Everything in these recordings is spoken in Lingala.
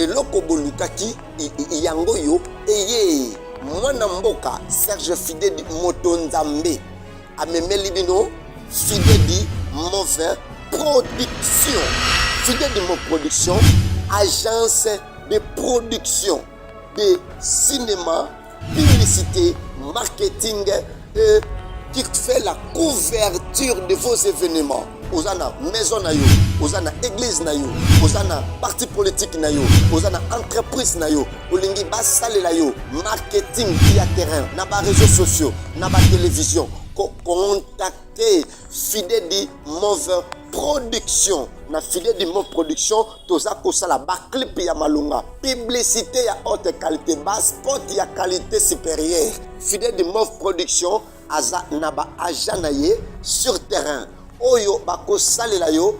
Eloko bolukaki yango yo eye. Mwana mboka Serge Fidedi moto Nzambe amemeli bino Fidedi Move Production. Fidedi Move Production, agence de production de cinéma, publicité, marketing et qui fait la couverture de vos événements. Oza na maison na yo, oza na église na yo, oza na parti politique na yo, oza na entreprise na yo, olingi basalela yo marketing ya terrain na ba réseaux sociaux, na ba télévision, ko contacter Fidedi Move Production. Na Fidedi Move Production toza kosala ba clip ya malonga, publicité ya haute qualité, ba spot ya qualité supérieure. Fidedi Move Production aza na ba agent na ye sur terrain oyo bakosalela yo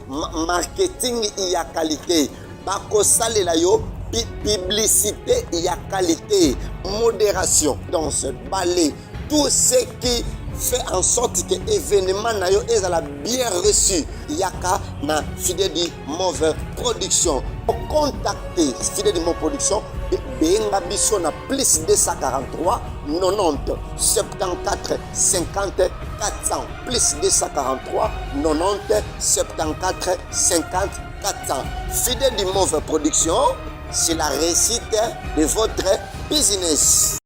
marketing ya qualité, bakosalela yo publicité ya qualité, modération, danse, ballet, tout ce qui fait en sorte que événement na yo ezala bien reçu. Yaka na Fidedi Move Production. Contacter Fidedi Move Production, benga biso na plus 243 90 74 50 400, plus 243 90 74 50 400. Fidedi Move Production, c'est la réussite de votre business.